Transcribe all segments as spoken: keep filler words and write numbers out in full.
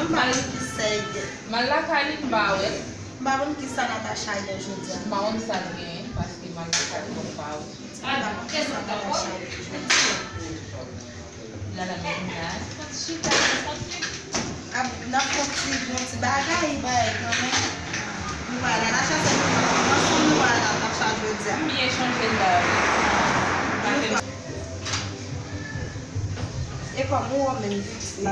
M pa konn ki sa l ye. M al lakay li, m pa wè l. M pa konn ki sa Natacha ye jodi a. M pa konn sa l genyen, paske m al lakay li, m pa wè l. M pa konn ki sa Natacha ye jodi a. Lala, men la, chita, chita. Ap, n ap fè ti, yon ti bagay, bay, kanmenm. Nou pa la, Natacha, se nou pa ansanm, nou pa la, Natacha, jodi a. M byen chanje la. E kòman ou menm, Viti?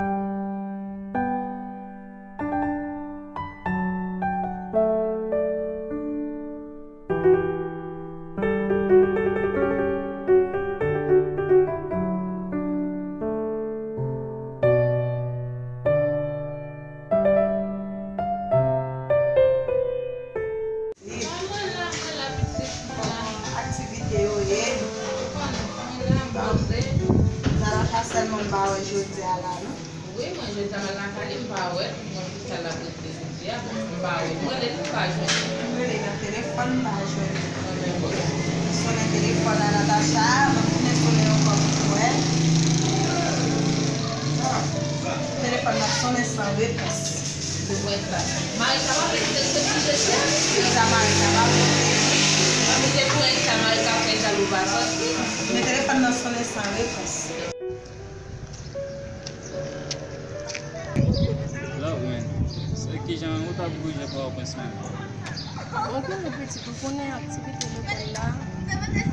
Kòman aktivite yo ye? Natacha sèlman m pa wè jodi a la, non. Wi, mwen jodi a m al lakay li, m pa wè l. Mwen pou sa l ap rete jodi a, m pa wè l. M rele l, m pa jwenn li. M rele nan telefòn, m pa jwenn li. Sonnen telefòn a Natacha, m ap tounen sonnen ankò pou m wè. Telefòn nan ap sonnen san repons. Ou wè sa. Marika pa vle kite l soti jodi a? Jodi a Marika pa vle. Mwen te pou wè sa Marika fè jalou pa soti. Men telefòn nan sonnen san repons. Love, man. Se kijan ou t ap bouje Pòtoprens menm? Ou konnen pitit, ou konnen aktivite lekòl la.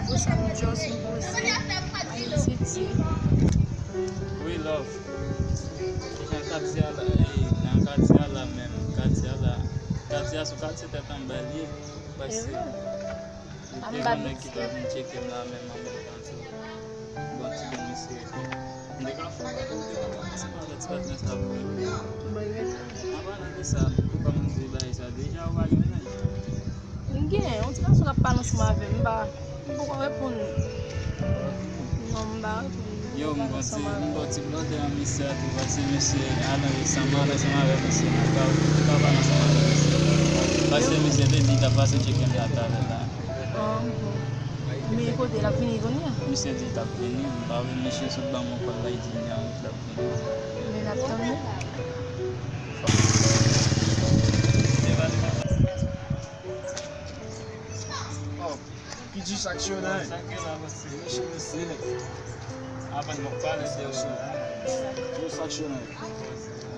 Apre sa, nou just nou poze, al etidye. Wi, love. Kijan katye a la, eh, nan katye a la menm, katye a la. Katye a se yon katye tèt anba l ye. Paske m te gen nèg ki ta vin tcheke m la menm an menm tan tou. Bon, ti bon mesye. M te ka fè yon bagay, m te ka fè yon bagay ansanm avèk ti patnè sa pou mwen. An palan de sa, ou pa konn di bagay sa deja, ou pa gen mennaj? M gen, yon ti gason k ap pale ansanm avè m, m pa, m poko reponn. Non, m pa reponn. Yo, m gon ti, m gon ti blòdè nan mesye a tou, paske mesye al ansanm, al ansanm avèk mesye nan kay, ou pa pale ansanm avèk mesye. Paske mesye te di l t ap pase tcheke m la talè la. Ah, bon. Men kote l ap vini kounye a? Misye di l t ap vini, m pa wè misye sot ban mwen kòd la, li di l gen wout l ap vini. Men n ap tann li. Oh, P G Saksyonan. Mesye, mesye. Avan nou pale de yo. Yo Saksyonan.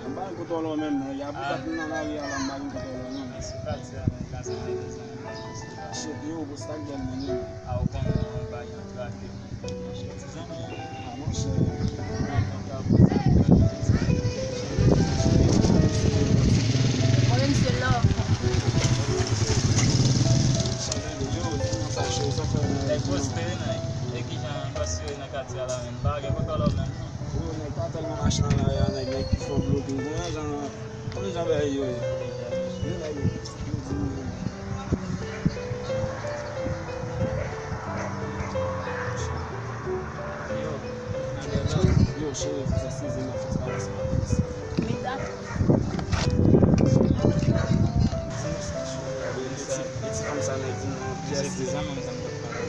M pa gen kote w la menm non. Y a pou dat m nan lari a la, m pa gen kote w la non. Chèf yo, pou stag bèl moun yo. A, ou konnen, m pa gen trake. Monchè, ti zanmi. A, monchè. Mwen menm se love. Yo, sa cho, sa fè. Nèg poste, nèg. E kijan, paske nan katye a la menm. Pa gen kote w la menm non. Yo, nèg pa tèlman mache nan lari a, nèg, nèg ki fè w bloke. Konnen jan, konnen jan bagay yo ye. Yo, nèg, yo di nou. Yo, cheri, fòs eskize m, fòs pa wè se pa fòs. Men dat. Ti, ti fanm sa nèg di non, pyès. Se ti zanmi m sa m t ap pale.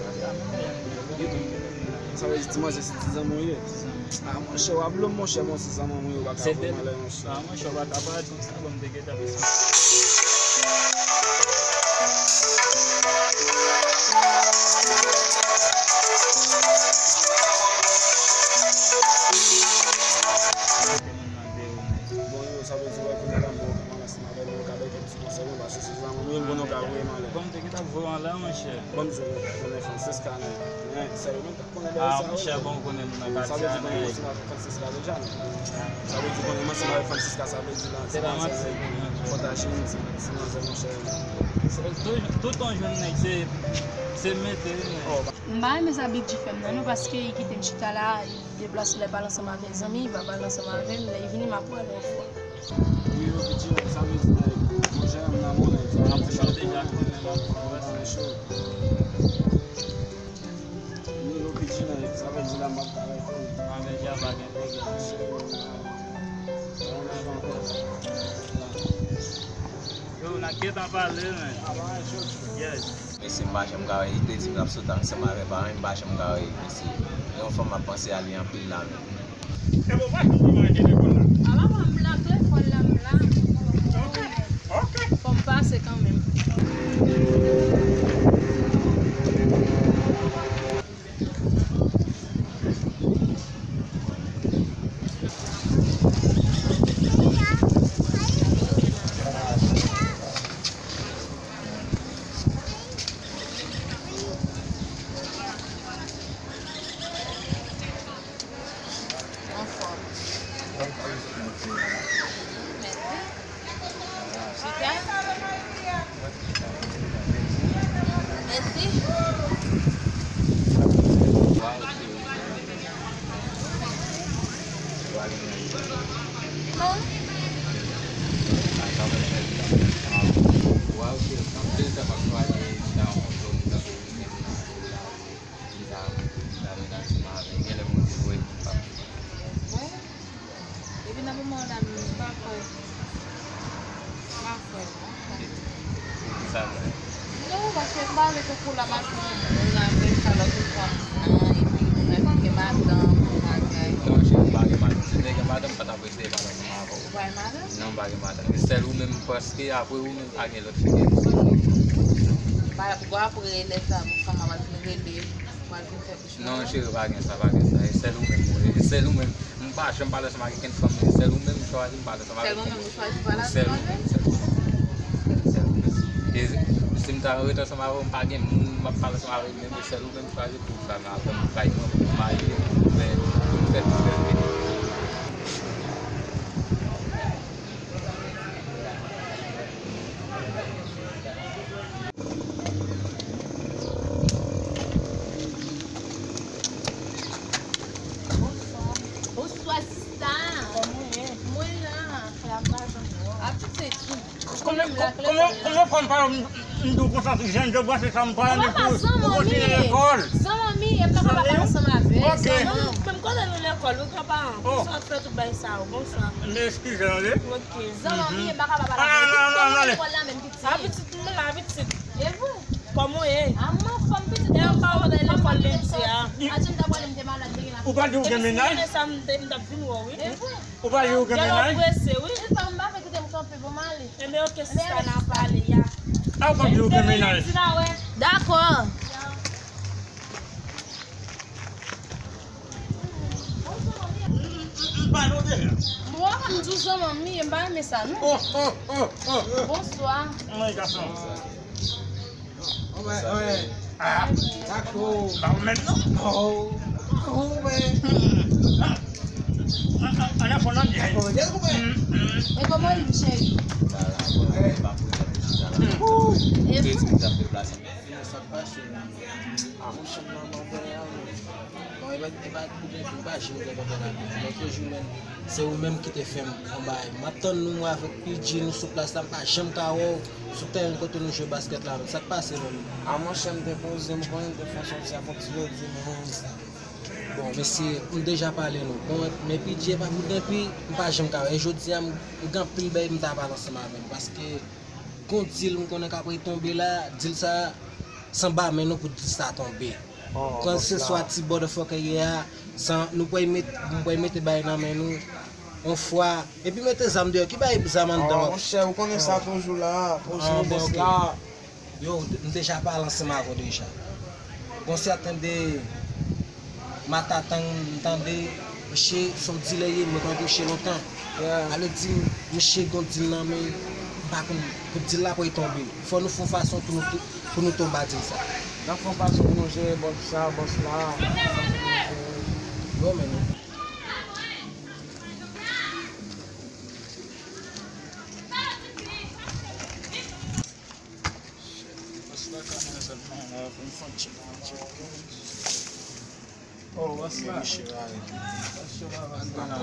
Sa vle di ti manzè se ti zanmi w ye? Ti zanmi. Ah, monchè, w ap lou m, monchè, bon, ti zanmi w ye, w pa ka voye m anlè, monchè. Ah, monchè, w pa ka pale konsa, bon, m te gentan esplike. Bon, yo, sa vle di, wè, kounye a la, m bon, kòman ansanm avè nou, nou ka bay kèk ti konsèy, nou, paske se zanmi m, bon, nou ka voye m anlè. Bon, m te gentan voye w anlè, monchè. Bon, m di w, konnen Francisca, nèg, men, sèlman, Ah, monchè, bon, ou konnen nou nan katye a, nèg. Sa vle di konnen m ansanm avèk Francisca, sa vle di la, ti manzè, fò ta cheri, ti, ti manzè, monchè. Se tou, tout yon jèn nèg, se, se mete, nèg. M pa renmen sa Big G fè m nan, non, paske li kite m chita la, li deplase, lè l pale ansanm avèk zanmi, li pa pale ansanm avè m, lè li vini, m ap pale yon fwa. Wi, yo, pitit, sa vle di, nèg, monchè, m nan monnen, sa vle di, monchè, w deja konnen, m ap pran, w ap pran cho. Wi, yo, pitit, nèg, sa vle di, la, m ap travay pou ou. Anben, ya, pa gen pwoblèm. Yo, n ap gentan pale, men. Yes. Mesye, m pa janm ka wè, li te di m l ap sot ansanm avè paran, m pa janm ka wè mesye. Gen yon fanm m ap panse a li anpil la menm. Epi w pa janm imajine konn la. A, papa, m lakle fò l la, m la. Kanmenm. Anfòm. Chita. Mèsi. Non. Wi. Depi nan moman w la, m pa kwè. M pa kwè, non. Poukisa vre? Non, paske m pa vle tankou la maten, moun la fè sa lòt yon fanm nan, epi moun nan gen madanm, yon bagay. Non, cheri, m pa gen madanm. Si m te gen madanm, m pa t ap eseye pale ansanm avè w. Ou pa gen madanm? Non, m pa gen madanm. E sèl ou menm, paske apre ou menm, pa gen lòt fi. Ba, ou apre lè sa, pou fanm ap vin rele, ou al vin fè kouch. Non, cheri, pa gen sa, pa gen sa. E sèl ou menm, wi. E sèl ou menm. M pa janm pale ansanm ak okenn fanm, e sèl ou menm m chwazi, m pale ansanm avè w. Sèl ou menm ou chwazi pale ansanm avè l? Sèl ou menm, sèl ou menm. Sèl ou menm. E si m ta rete ansanm avè w, m pa gen moun m ap pale ansanm avè l, men e sèl ou menm m chwazi pou sa, men apre m kay mwen, pou m marye, pou m fè, pou m fè tout sa. Bonswa, sista. Kòman w ye? Mwen la. Apitit. Kòman, kòman, kòman fanm pa m, m di w konsa, jèn, je branche sa, m pa renmen pou, pou kontinye lekòl. Zanmi, e m pa kapab pale ansanm avè w. Ok. Zanmi, menm kote nou lekòl, wi, granparan. Pou sa w fè tout bagay sa yo. Bonswa. M eskize w, wi. Ok. Zanmi, e m pa kapab pale avè w. Lekòl la menm, pitit. A, pitit, m la, pitit. E vre? Kòman w ye? A, m anfòm, pitit. E m pa wè w nan lekòl lendi a. Atè m ta pwale, m te malad, m te gen la. Ou pa di w gen mennaj? Epi si m te, m t ap vin wè w, wi. E vre? Ou pa di w gen mennaj? Ou prese, wi. Sista, m pa vle kite m kanpe, bon, m ale. Enben, ok, sista, n a pale, ya. A, ou pa di w gen mennaj? Dakò. M, m, m pa nou deja. Bon, m di w zanmi m ye, m pa renmen sa, non. Oh, oh, oh, oh. Bonswa. Mwen, gason. Owe, owe. Ah, dakò. Pa ou menm, non? Oh, oh, men. An a fon nan byen. Oh, byen, koupe. E kòman li, cheri? Ouh. E sa k pase la? Ah, monchè, m nan mòtè a, wi. Bon, e pa, e pa, m pa janm gen kòntè la. Lòt jou menm, se ou menm ki te fè m yon bagay. M ap tann nou, mwen avèk P J, nou sou plas la, m pa janm ka wè w sou tèren kote nou jwe baskèt la menm. Sa k pase menm? A, monchè, m te poze, m konnen m te fè yon sòti a fon ti jodi, men. Bon, mesye, m deja pale nou. Bon, men P J e pa pou denpi, m pa janm ka wè. E jodi a, m gen anpil bagay m ta pale ansanm avè l, paske gon dil m konnen k ap retonbe la, dil sa, se anba men nou pou dil sa tonbe. Kèlkeswa ti motherfucker ye a, san, nou pral met, nou pral mete bagay nan men nou, yon fwa, epi mete zam deyò, ki bagay zam anndan? Oh, monchè, ou konnen sa toujou la, poze bòs la. Yo, m deja pale ansanm avè w deja. Gon sèten de Matatang, m tande, misye se yon dilè ye, mwen konn misye lontan. Sa vle di, misye gon dil nan men, m pa konn, pou dil la pral tonbe. Fò nou fè yon fason pou nou tou, pou nou tonbe a dil sa. N ap fè yon fason pou nou jere bòs sa, bòs la. Yo, men. Shit, bòs la ka nan zòn nan la, pou m fè yon tchèk, yon tchèk. Oh, bòs la. Misye la, wi. Bòs la, bòs la.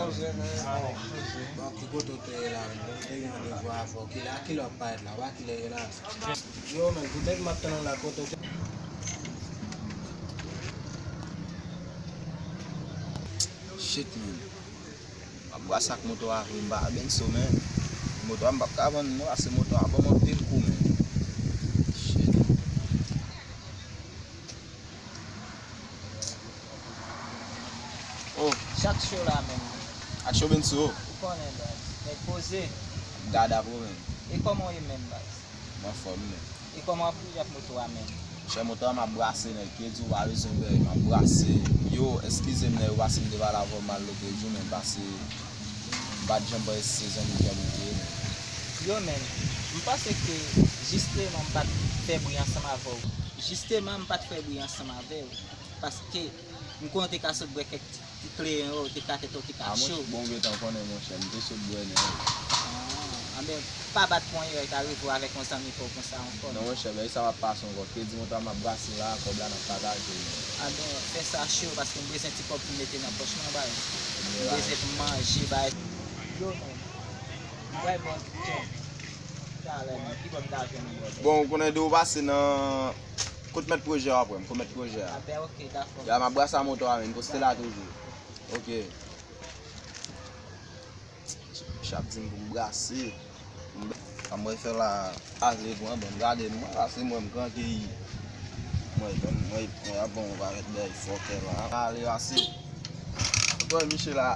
Bon, ki kote w te ye la menm? Bon, m te gen randevou avè w. Kilè, kilè w ap parèt la? W a kilè w ye la? Yo, men, poutèt m ap tann w la, kote w te? Shit, man. M ap brase ak moto a vre, m pa Benso, men. Moto a m p ap ka vann non, paske moto a ban m anpil kou, men. Shit. Oh. Chak show la, men. Ak show Benso. Ou konnen, baz. Nèg poze. Dada, bro, men. E kòman w ye menm, baz? M anfòm, men. E kòman w ap bouje ak moto a, menm? Monchè, moto a m ap brase, nèg. Kredi w pa bezwen bay, m ap brase. Yo, eskize m, nèg, ou pase m te pale avè w mal lòt jou, men m pase, m pa t janm panse se zanmi kè m ou te ye, men. Yo, menm, m panse ke jisteman m pa t fè bri ansanm avè w. Jisteman, m pa t fè bri ansanm avè w. Paske m konnen w te ka sot bwè kèk ti, ti kleren, yo, te ka tèt ou te ka cho. A, monchè, bon, gentan konnen, monchè, m te sot bwè, nèg. Ah, anben, pa bat pou anyen, ta rive w avèk yon zanmi pa w konsa ankò. Non, monchè, bagay sa p ap pase ankò. Kredi moto a m ap brase la, kòb la n ap pataje, men. Anben, fè sa cho, paske m bezwen ti kòb pou m mete nan pòch mwen, bay. M bezwen pou m manje, bay. Yo, men. M pral bon, bon. Talè, men, ki bò m ta jwenn yon bò? Bon, ou konnen de ou pase nan Kot mèt pwojè a, frè m? Kot mèt pwojè a? Anben, ok, dakò. Ya, m ap brase a moto a, men, poste la toujou. Ok. Chap di m pou m brase. Pou m bra-, sa m wè fè la, pa vle pran, bon, gade m, mwen, pase mwen, m gran keyi. Mwen, mwen, mwen, mwen, ap bon, m pa mèt bèy fòkè la. Ale, pase. Bon, Michel la,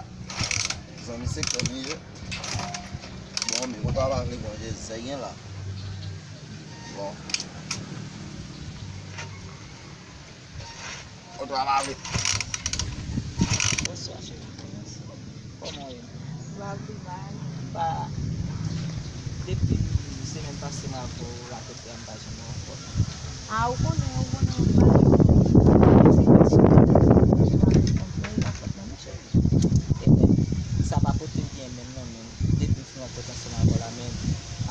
zanmi sekrè m li ye. Bon, men, mwen pa, pa vle pran, je zè gen la. Bon. Ou travay avè. Bonswa, cheri. Kòman w ye? M pa pi mal. M pa, depi semèn pase m avè w, lakòt la, m pa janm wè w ankò. A, ou konnen, ou konnen, ou pa. Ebyen, sa pa pote byen menm non, men depi m fin rankontre ansanm avè w la, men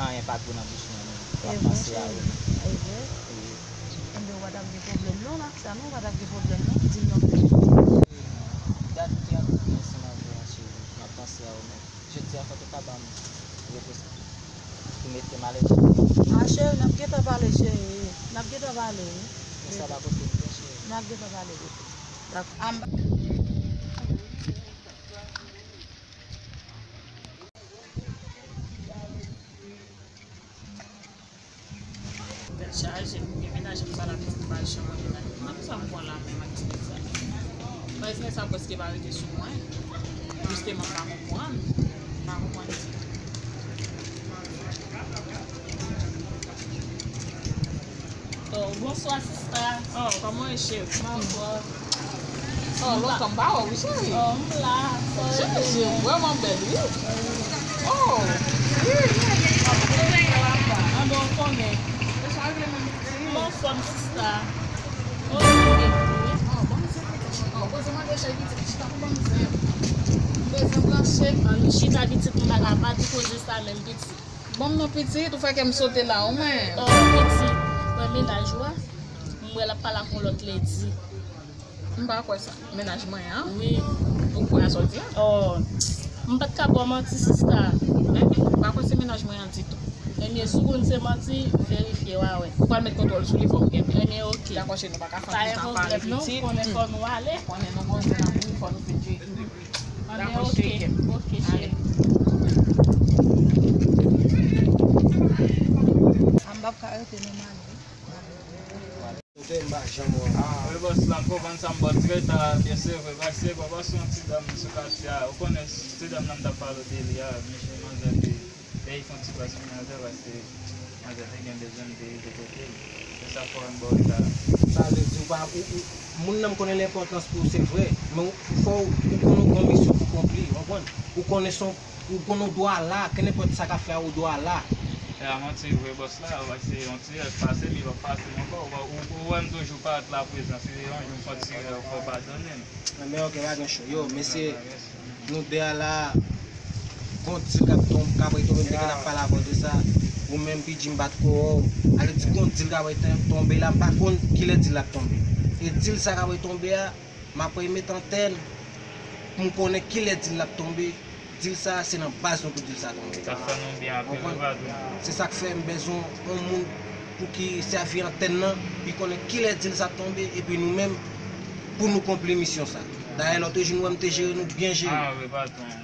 anyen pa gou nan bouch mwen, men m ap panse a ou. E vre? Wi. Enben, ou pa t ap gen pwoblèm non, nan sa non, ou pa t ap gen pwoblèm non, di m non. Dat ou te rankontre ansanm avè w la, cheri, m ap panse a ou, men jodi a fò w ta ban m repons pou mete m alèz. A, cheri, n ap gentan pale, cheri, n ap gentan pale, wi. Men sa pa pote byen, cheri. N ap gentan pale, bebe. Dakò. Tèt chaje, m gen menaj m pa la, pitit m pa janm antre la. Mwen, sa m pran la menm ak ti nèg sa. Mwen, ti nèg sa prèske pa rete sou mwen. Jisteman, m pa konprann. M pa konprann. Oh, bonswa, sista. Oh, kòman w ye, cheri? Bonswa. Oh, lontan m pa wè w, wi, cheri. Oh, m la. Cheri, cheri, vrèman bèl, wi. Oh, wi. Anben, w konnen. M anfòm, sista. Oh, ok. Oh, ban m zen pitit. Oh, poze mande cheri pitit, chita pou ban m zen. M bezwen branche. Ann chita pitit, m pa ka pa di koze sa menm pitit. Ban m non pitit, ou fè kè m sote la, ou men. Oh, pitit, wè menaj ou a, m wè l ap pale ak yon lòt ledi. M pa kwè sa. Menaj mwen an? Wi. Ou kwè a sa w di a? Oh, m pa t ka ba w manti, sista. Ebyen, m pa kwè se menaj mwen an ditou. Ebyen, si w konn se manti, verifye w a wè. Ou pral met kontwòl sou li, fò m gen. Ebyen, ok. Dakò, cheri, nou pa ka fè anpil tan pale pitit. Konnen fò nou ale. Konnen nou gon zen nan bouyi, fò nou fin jere tou. Anben, ok, ok, cheri. A, m p ap ka rete non, m ale. Kote m pa janm wè w. Wi, bòs la, m konprann sa, m ba w trè ta, byen se vre, paske, bon, bòs, yon ti dam sou katye a, ou konnen ti dam nan m t ap pale w de li a, misye manzè te, te fè yon ti plas pou manzè, paske manzè te gen bezwen, m te rive kote l. Se sa k fè m ba w ta. Sa vle di, ou pa, ou, ou, moun nan m konnen l enpòtans pou ou, se vre, men ou, fò w, ou konnen w gon misyon pou konpli, w konprann? Ou konnen se yon Ou konn ou dwa la, kenenpòt sa k ap fè a, ou dwa la. E a manti vre, bòs la, paske yon ti rèv pase m, li p ap pase m ankò. Ou, ou, ou wè m toujou parèt la prezan, si yon jou m fè yon ti rèv, fò w padone m. Enben, ok, pa gen cho. Yo, mesye, nou de a la, gon dil k ap tonbe, k ap retonbe, m te gen ap pale avè w de sa. Ou menm, P J, m pa t ko wè w. Ale di gon dil k ap retonbe la, m pa konn kilè dil la ap tonbe. E dil sa k ap retonbe a, m ap remèt antèn pou m konnen kilè dil la ap tonbe. Dil sa, se nan baz nou pou dil sa tonbe. Sa fè nou byen anpil, wi, patwon. Se sa k fè m bezwen yon moun pou ki sèvi antèn nan, pou konnen kilè dil sa ap tonbe, epi nou menm, pou nou konpli misyon sa. Dayè, lòt jou, nou wè m te jere nou byen jere. Ah, wi, patwon.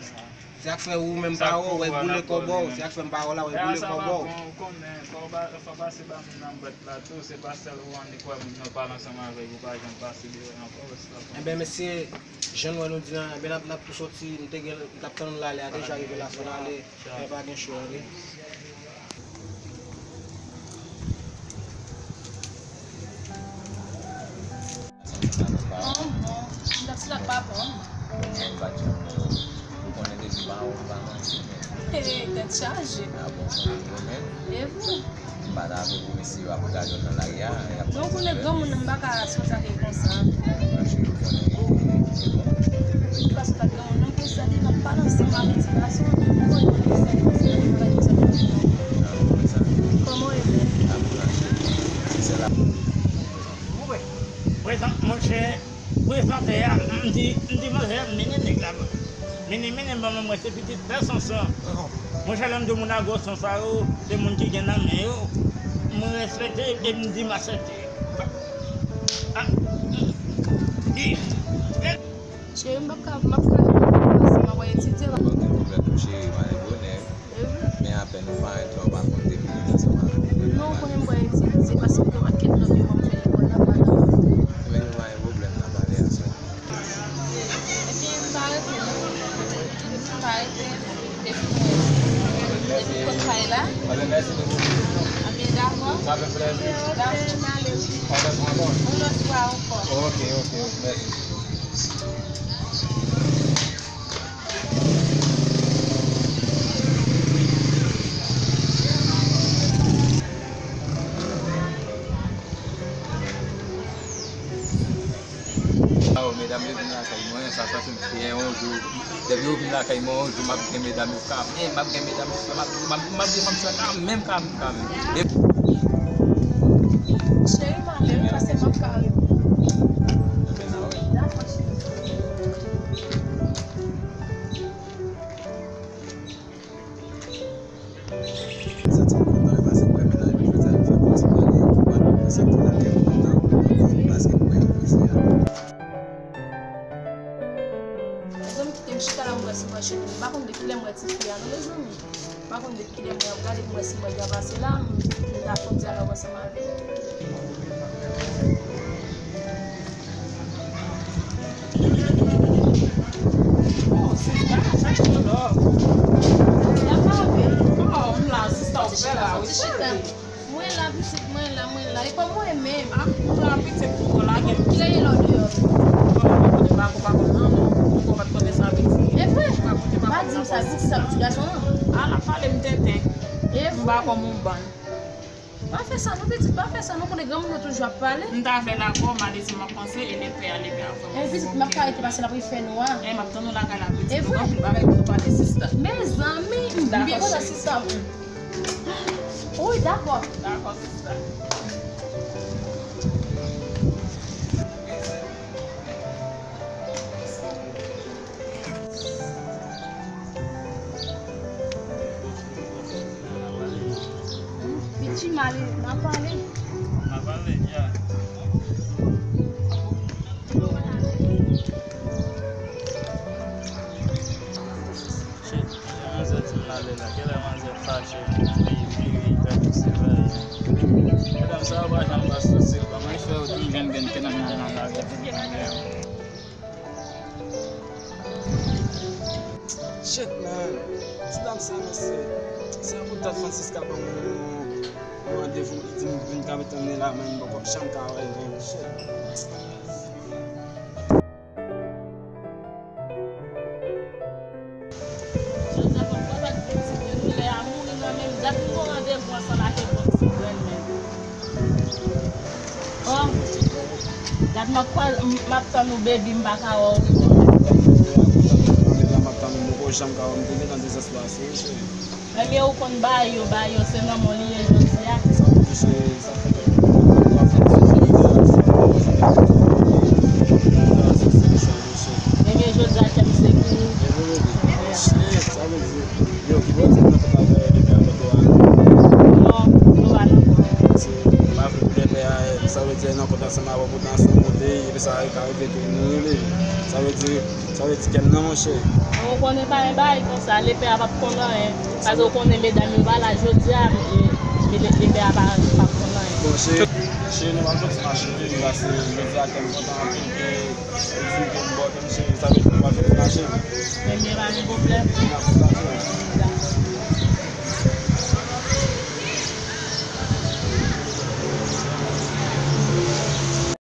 Se sa k fè ou menm pa wè w, w ap boule kòb ou. Se sa k fè m pa wè w la, w ap boule kòb ou. Ou konnen, fò w pa, fò w pase ba moun nan bwèt la tou, se pa sèl ou annik wè moun nan pale ansanm avèk ou, pa janm pase devan ankò, wè sa. Enben, mesye, jan nou wè nou di a, enben, n ap, n ap tou soti, nou te gen, n t ap tann nou l ale a, deja rive la, fò n ale, men pa gen cho, ale. An bon, m t ap sila pa bon. Ou konnen depi pa ou pa manje, men. Hey, tèt chaje. A bon, ou menm? E vou? M pa ta vle pou mesye yo ap gade w nan lari a, y ap... Non, ou konnen granmoun nan, m pa ka sot ak li konsa. Mwen cheri, ou konnen ki te bon. M pa sot ak granmoun nan konsa, li m ap pale ansanm ak ti gason. Ou konnen konsa, li konsa, li pa ka di sa pou li non. Kòman w ye menm? Ap pran cheri. Se sèl la. Prezan, monchè, prezantè a, m di, m di manzè a, mennen nèg la ban m. Mennen, mennen ban mwen, mwen se pitit pè Sonson. Monchè, lè m di w moun a gwo son sa yo, se moun ki gen nan men yo. Mwen respekte e m di m aksepte. Ah, i, e, Cheri, m p ap ka, m p ap ka jwenn yon plas, m ap etidye la. Pa gen pwoblèm non, cheri, m ale bonè. E vre? Men apèn ou parèt la, ou pa konn depi lè sa va. Non, ou konnen m pral etidye, paske gen yon pakèt lòt dewa m fè lekòl la, m pa nan. Men nou pa gen pwoblèm, n a pale aswè. Epi m pa rete non. M pa rete. Depi mwen, depi m konn kay la. Anben, mèsi depi w vini. Anben, dakò. Sa fè plèzi. Dakò. Anben, pran kont. Yon lòt fwa ankò. Ok, ok, ok, mèsi. Aw, medam yo vin lakay mwen, sa fè m fyè yon jou. Depi yo vin lakay mwen, yon jou m ap gen medam yo kanmenm, m ap gen medam yo, m ap, m ap, m ap gen fanm sa kanmenm, kanmenm, kanmenm. E Cheri, m ale wi, paske m ap ka reponn. Dakò, cheri. Santi m kontan wi, paske m wè mennaj mwen jodi a, li fè bon ti pale, li pa nan santi l ap gen kontan, paske m wè l jodi a. Mezanmi, kite m chita la, m wè si m wè Chelly. M pa konn de kilè m wè tifi a non, mezanmi. M pa konn de kilè m wè, m gade m wè si m wè l ka pase la, m ta fon dyalòg ansanm avè l. Oh, sista, chache love. Oh, m la, sista, ou fè la, wi, cheri. Mwen la, pitit, mwen la, mwen la. E kòman w ye menm? Ah, m la, pitit, pou w lage m. Kilè ye lè w deyò? Bon, m pa konn, pa konn, pa konn, non, non. Ou pa t konnen sa vle di. E vre? M pa konn, pa konn, pa konn. Pa di m sa, pitit, sa, pitit gason an. Ah, l ap pale m tenten. E vre? M pa konn, m ban. Pa fè sa non, pitit, pa fè sa non, konnen granmoun yo toujou ap pale. M ta fè l ankò, m ale di m ap panse, e lepè a, lepè a fè m. E pitit, m ap ka rete pase l ap refè nou a. E m ap tann ou lakay la, pitit. E vre? Anpil bagay pou nou pale, sista. Mezanmi, m byen kontan, sista. Wi, dakò. Dakò, sista. Pichi, m ale, n a pale. N a pale, ya. Shit, manzè di m l ale la. Genlè manzè fache, li vire, li pèdi se vre. Medam sa yo pa janm pa sou stil. Kòman li fè yo toujou jwenn gen tèlman nan lari? Shit, man. Ti dam sa, mesye. Se yon kout tèt Francisca ban mwen yon randevou. Li di m vin ka mete m la, men m poko janm ka wè l, man. Shit. Jodi a, fòk mwen bat pou ti grenn. Doulè a mouri nan men m. Dat m gon randevou ansanm ak yon bon ti grenn, men. Oh, dat m ap kwa-, m, m ap tann ou, baby, m pa ka wè w. M ap tann ou, m poko janm ka wè w. M te gentan dezespwa sou ou, cheri. Ebyen, ou konn bay yo, bay yo, se nan men w li ye jodi a. Sa pou touche, sa fè. Ebyen, jodi a, kè m se pou ou. Sa vle di, yo, ki bò di nan kont avè yo depi a kote w a? Non, nou pa nan kont. M pa vle pou lepè a, sa vle di nan kont ansanm avè w, pou nan sou monte, epi sa ka rive tou, nou rele. Sa vle di, sa vle di kè m nan, monchè. Ou konnen pa gen bagay konsa, lepè a p ap konn anyen. Paske ou konnen medam yo pa la jodi a, e, e le-, lepè a pa, p ap konn anyen. Bon, cheri, cheri, nou pa soti mache, wi, paske jodi a kè m kontan anpil ke ou di m ke m ba w kè m, cheri, sa vle di nou pa soti mache. Ebyen, pa gen pwoblèm.